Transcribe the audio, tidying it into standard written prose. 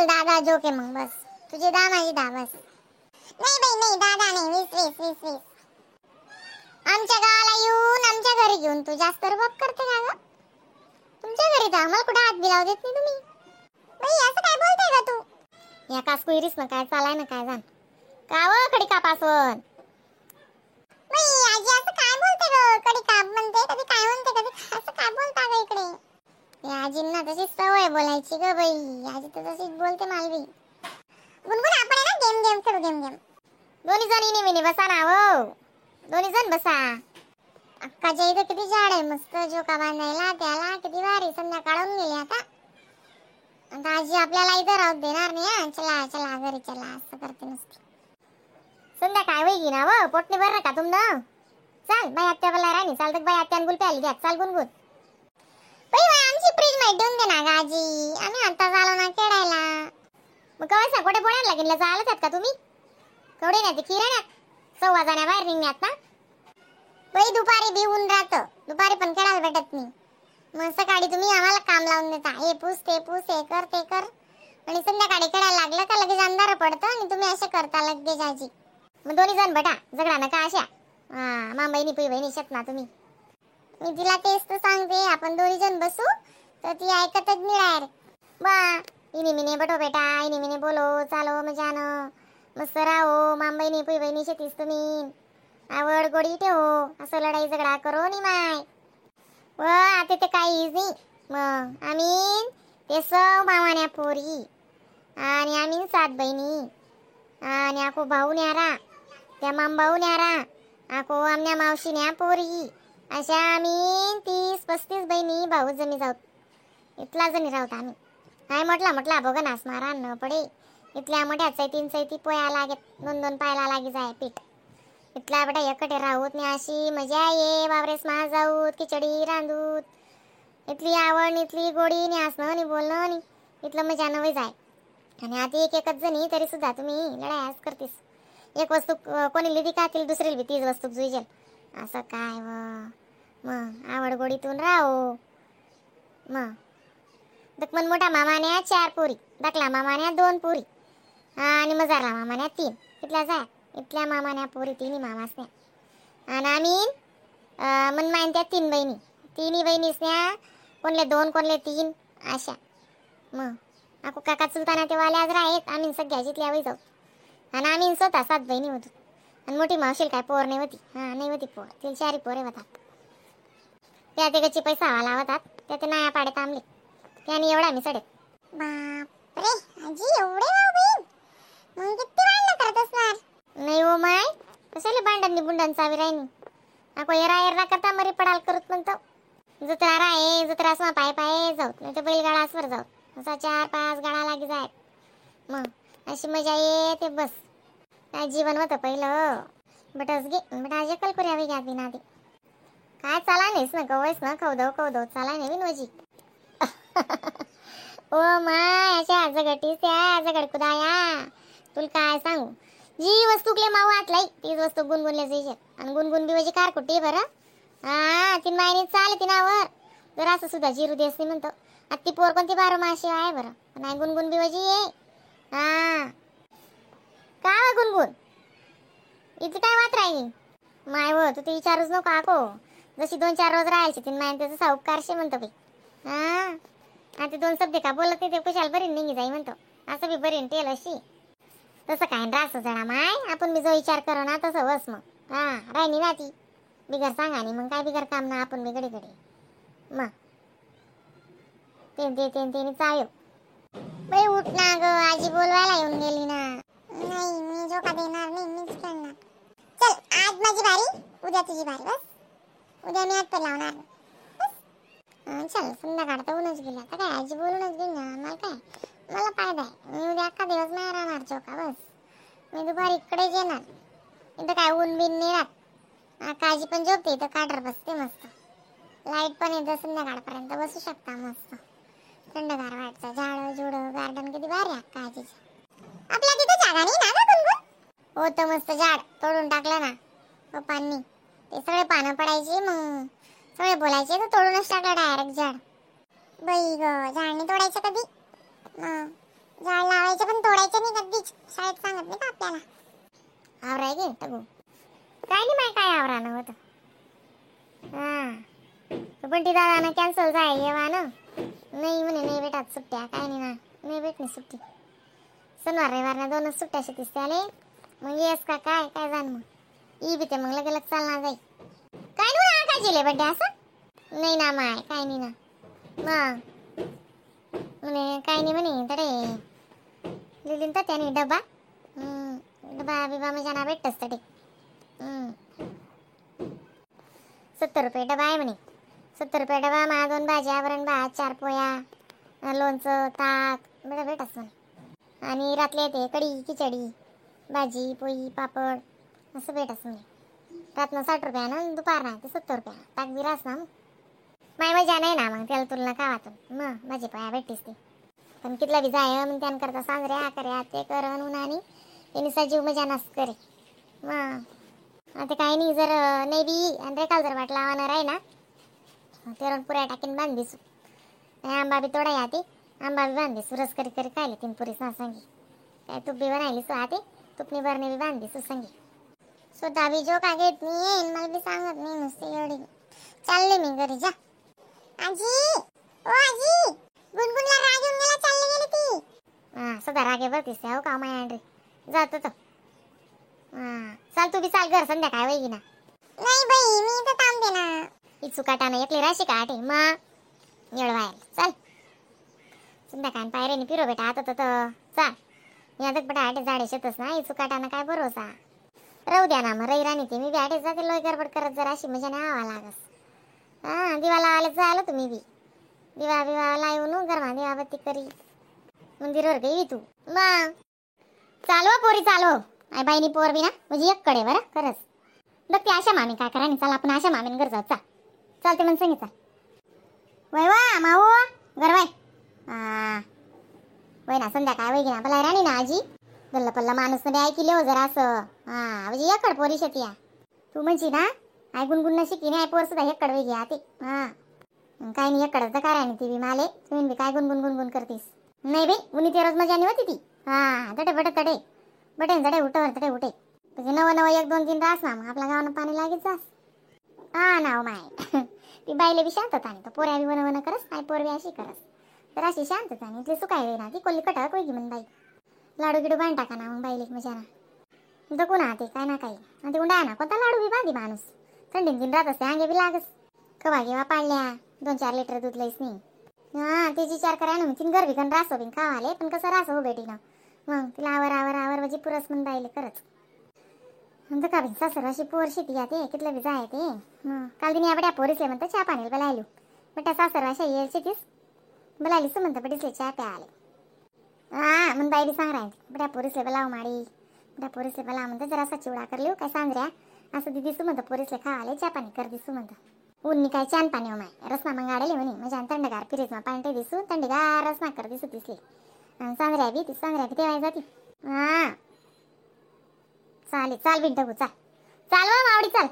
चल 10-10 जोके मग बस, तुझे 10 माझी 10 बस. नाही बाई नाही, 10-10 नाही, 20-20 20-20. आमच्या गावाला येऊन आमच्या घरी घेऊन तू जास्त रुबाब करते का ग? तुमच्या घरी तर आम्हाला कुठं हात बी लावू देत नाही तुम्ही. बाई असं काय बोलताय का तू? या कासकुईरीस ना काय चालाय ना काय जाण का व कडी कापासवन. बाई आजी असं काय बोलते ग? कडी काप म्हणते कधी, काय म्हणते कधी, असं काय बोलता ग इकडे? या आजींना तशीच सवय बोलायची ग बाई, आजी तर तशीच बोलते मालवी. गुनगुन आपण आहे ना गेम गेम खेळू, गेम गेम. दोन्ही जण इनी मिनी बसा ना हो, दोन्ही जण बसा. अक्काच्या इथं किती झाड आहे मस्त, झोका बांधायला त्याला किती भारी. संध्याकाळ होऊन गेली आता, आता आजी आपल्याला इथं राहू देणार नाही. हा चला चला घरी चला असं करते नुसती. संध्याकाळ होई ना व, पोटने भरलं का तुमनं? चाल बाई आत्या बोला राणी, चालतं बाई आत्या गुलप्या आली घ्या, चाल गुनगुन. बाई बाई आमची फ्रीज मध्ये ठेवून दे ना ग आजी, आम्ही आता झालो ना खेळायला. मग कवाय सांग कुठे बोलायला लागेल चालत का तुम्ही? कवडे नाही ते किराण्यात 1.25 जाण्या बाहेर निघण्यात ना बाई. दुपारी बी ऊन राहतं, दुपारी पण खेळायला भेटत नाही. मग सकाळी तुम्ही आम्हाला काम लावून देता, हे पूस ते पूस हे कर ते कर, आणि संध्याकाळी खेळायला लागलं का लगेच अंधार पडतं आणि तुम्ही असं करता लगेच आजी. मग दोन्ही जण बटा झगडा नका अशा. हा मा बहिणी पुई बहिणी शेत ना तुम्ही. मी तिला तेच तर सांगते, आपण दोन्ही जण बसू तर ती ऐकतच नाही डायरेक्ट. बा इनी मिने बटो बेटा, इनी मिने बोलो चालो मजानं मस्त राहो, माम बहिणी पुई बहिणी शेतीस तुम्ही आवड गोडी ठेव, असं लढाई झगडा करो नी माय. व आता ते काहीच नाही. मग आम्ही ते सौ मामान्या पोरी आणि आम्ही 7 बहिणी आणि आको भाऊ न्यारा, त्या माम भाऊ न्यारा, आको आमच्या मावशी न्या पोरी, अशा आम्ही 30-35 बहिणी भाऊ जणी जाऊत, इथला जणी राहत आम्ही. काय म्हटला म्हटला बघ नास मारा न पडे, इथल्या मोठ्या चैतीन चैती पोया लागेत, 2-2 पायला लागी जाय पीठ. इथला बेटा एकटे राहूत नाही, अशी मजा ये बाबरेस मा जाऊत खिचडी रांधूत, इथली आवड इथली गोडी नाही, हसणं नाही बोलणं नाही, इथलं मजा नव्हे जाय. आणि आता एक एकच जणी तरी सुद्धा तुम्ही लढायाच करतीस. एक वस्तू कोणी लिहिली का तिला दुसरी बी तीच वस्तू जुईजेल, असं काय व. मग आवड गोडीतून राहो. मग दखमन मोठा मामान्या 4 पोरी, धाकला मामान्या 2 पोरी आणि मजारला मामान्या 3, इथल्या जाय इथल्या मामान्या पोरी तिन्ही मामासन्या. आणि आम्ही मनमायन त्या 3 बहिणी, तिन्ही बहिणीसन्या कोणले 2 कोणले 3 अशा. मग आको काका चुलताना ते वाले आज राहत, आम्ही सगळ्या जिथल्या वही जाऊ. आणि आम्ही स्वतः 7 बहिणी होतो. आणि मोठी मावशील काय पोर नाही होती, हां नाही होती पोर, तिला 4 पोरे होतात. त्या ते कच्ची पैसा हवा लावतात, त्या ते नया पाड्यात आमले त्याने एवढा आम्ही सडेत. बापरे आजी एवढे भाऊ बहीण, मग किती भांडणं करत असणार? नाही हो माय, कशाला भांडण बुंडण चावी राहिनी. अको एरा एरा करता मरी पडाल करत म्हणतो. जत्रा राहे जत्रा असमा पाय पाय जाऊत, नाही तर बैलगाडा असवर जाऊत, असा 4-5 गाडा लागी जाय. मग अशी मजा येते बस. काय जीवन होतं पहिलं. बटस गे बट आज एकल करूया घ्या बिना ते काय चाला नाहीस ना कवयस ना खवदव खवदव चाला नाही विनोजी. ओ my अशा झगटीस त्या झगड कुदाया, तुला काय सांगू. जी वस्तूकले माऊ आतलाई तीच वस्तू गुणगुणले जायचे. आणि गुणगुण बी म्हणजे कार कुठे बरं. हा तीन मायने चाल तिनावर जर असं सुद्धा जिरू देस नाही म्हणतो. आता ती पोर कोणती 12 माशी आहे बरं, नाही गुणगुण बी म्हणजे ये. हा का गुणगुण इथं काय वात राहिली माय व, तू ते विचारूच नको आको. जशी 2-4 रोज राहायची तीन मायन त्याचा साहूकारशे म्हणतो बाई. हा आता 2 शब्द का बोलत नाही ते कुशाल बरी निघी जाई म्हणतो, असं बी बरीन टेल अशी. तसं काय रास जरा माय, आपण बी जो विचार करू ना तसं बस मग. हा राहिनी ना ती बिगर सांगा नाही मग काय बिगर काम ना आपण बी घडी घडी मग ते ते ते चायो. बाई उठ ना ग, आजी बोलवायला येऊन गेली ना. नाही मी झोका देणार नाही, मीच खेळणार. चल आज माझी बारी उद्या तुझी बारी, बस उद्या मी हात लावणार बस. चल संध्याकाळ तर ऊनच गेली आता, काय आजी बोलूनच गेली ना मला, काय मला फायदा आहे. मी उद्या अख्खा दिवस नाही राहणार झोका, बस मी दुपारी इकडेच येणार. इथं काय ऊन बिन नाही राहत, काळजी पण झोपते इथं काढर बसते मस्त, लाईट पण येतं संध्याकाळपर्यंत बसू शकता मस्त, थंडगार वाटतं. झाडं जुडं गार्डन किती भारी आहे काळजीचं. आपल्या तिथं जागा नाही ना ग गुनगुन? हो तर मस्त झाड तोडून टाकलं ना पप्पांनी, ते सगळे पानं पडायचे मग सगळे बोलायचे तर तोडूनच टाकलं डायरेक्ट झाड. बाई ग झाड नाही तोडायचं कधी, मग झाड लावायचं. भेटतात सुट्ट्या काय नाही ना नाही भेटणे सुट्टी शनिवार रविवार ना दोनच सुट्ट्या शेतीस त्याले मग येस का काय काय जाण मग ई बी ते मग लगे लग चालणार जाई काय नु ना काय जिले बड्डे असं नाही ना माय काय नाही ना मग म्हणे काय नाही म्हणे तडे लिहिलीन तर त्याने डबा डबा बिबा म्हणजे ना भेटतच तडे 70 रुपये डबा आहे म्हणे 70 रुपये डबा मा 2 भाज्या वरण भात 4 पोळ्या लोणचं ताक बेटा भेटस म्हणे आणि रातले येते कढी खिचडी भाजी पोळी पापड असं भेटस म्हणे रातनं 60 रुपया ना दुपार ना ते 70 रुपया ताक बी रास ना माय मजा नाही ना मग त्याला तुलना का वाचून मग भाजी पोळ्या भेटतीस ते पण कितला बी जाय मग त्यानकरता सांजऱ्या कर्या ते कर आणि त्यांनी सजीव मजा नास करे मग आता काही नाही जर नाही बी आणि रेकाल जर वाटला लावणार आहे ना तेरण पुऱ्या टाकीन बांधीसू आंबा बी तोडा या ते आंबा बी बांधीसू रस करी करी खायले तीन पुरी सा सांगी काय तूप बी बनायली सो आते तुपनी बरणे बी बांधीसू सांगी स्वतः बी जो का घेत नाही येईन मला बी सांगत नाही नुसते एवढी चालले मी घरी जा. आजी ओ आजी गुनगुनला राग येऊन गेला चालले गेली ती. हां सदा रागे बरतीस हो का माय अंड्री जातो तो. हां चाल तू बी चाल घर संध्याकाळ वैगी ना. नाही बाई मी इथं थांबते ना इचू काटानं एकली राशी का आठे मा येळवायल चल संध्याकाळ पायऱ्याने फिरो बेटा आता तर चाल मी आता बेटा आठे झाडे शेतच ना इचू काटानं काय भरोसा राहू द्या ना मग रही राणी ते मी बी आठे जाते लोय गडबड करत जरा अशी मजा नाही आवा लागस. हां दिवा लावायला जायला तुम्ही बी दिवा बिवा लावून गरमा दिवाबत्ती करी मंदिरावर गई तू मग चालव पोरी चालव आई बाईनी पोर बी ना म्हणजे एक कडे बरं खरंच बघ ते आशा मामी काय करा नाही चाल आपण आशा मामीन घर जाऊ चाल चालते मग सांगितलं वय वा माऊ घर वय हां वय ना संध्याकाळ वय ना भला राणी ना आजी गल्ला पल्ला माणूस मध्ये ऐकिले हो जरा असं. हां म्हणजे एकड पोरी शेती या तू म्हणशी ना आई गुणगुण शिकी नाही पोर सुद्धा एकड वय घ्या ते. हां काय नाही एकडच काय राणी ती बी माले तुम्ही बी काय गुणगुण गुणगुण करतीस नाही बाई गुणी ते रोज मजा नाही होती ती. हां तडे बटे तडे बटे तडे उठवर तडे उठे म्हणजे नवं नवं 1 2 3 रास ना मग आपल्या गावानं पाणी लागेल जास. हा ना हो माय ती बाईले बी शांतता आणि तो पोऱ्या बी वन करस नाही पोर बी अशी करस तर अशी शांतता आणि इथली सुकाय ना ती कोल्ली कटक होई म्हण बाई लाडू गिडू बांध टाका ना मग बाईले मजा ना दकू ना ते काय ना काही आणि ते उंडा ना कोणता लाडू बी बांधी माणूस थंडीन दिन राहत असते अंगे बी लागस कवा घेवा पाडल्या 2-4 लिटर दूध लईस नाही. हां त्याची विचार करा ना तीन घर बिकन रासो बिन खावाले पण कसं रासो हो बेटी ना मग तिला आवर आवर आवर म्हणजे पुरस म्हणून बाईले खरंच नंतर का बिन सासर अशी पोर शेती या ते कितलं बी जाय ते मग काल दिनी बड्या पोरीसले म्हणतं चहा पाणी बोलायलो बट्या सासर अशा येईल शेतीस बोलायली सु म्हणतं बडीसले चहा प्या आले. हां म्हणून बाई बी सांग राहिली बड्या पोरीसले बोलाव माडी बड्या पोरीसले बोलाव म्हणतं जरासा चिवडा करली काय सांगऱ्या असं दिदी सु म्हणतं पोरीसले खावाले चहा पाणी कर दिसू म्हणतं उन्नी काय छान पाणी हो माय रसना मग आडेले म्हणे म्हणजे थंडगार फिरीज मा पाणी दिसू थंडगार रसना कर दिसू दिसली आणि सांजऱ्या बी ती सांजऱ्या बी तेव्हा जाती. हां चालेल चाल बिन टाकू चाल चाल वा मावडी चाल.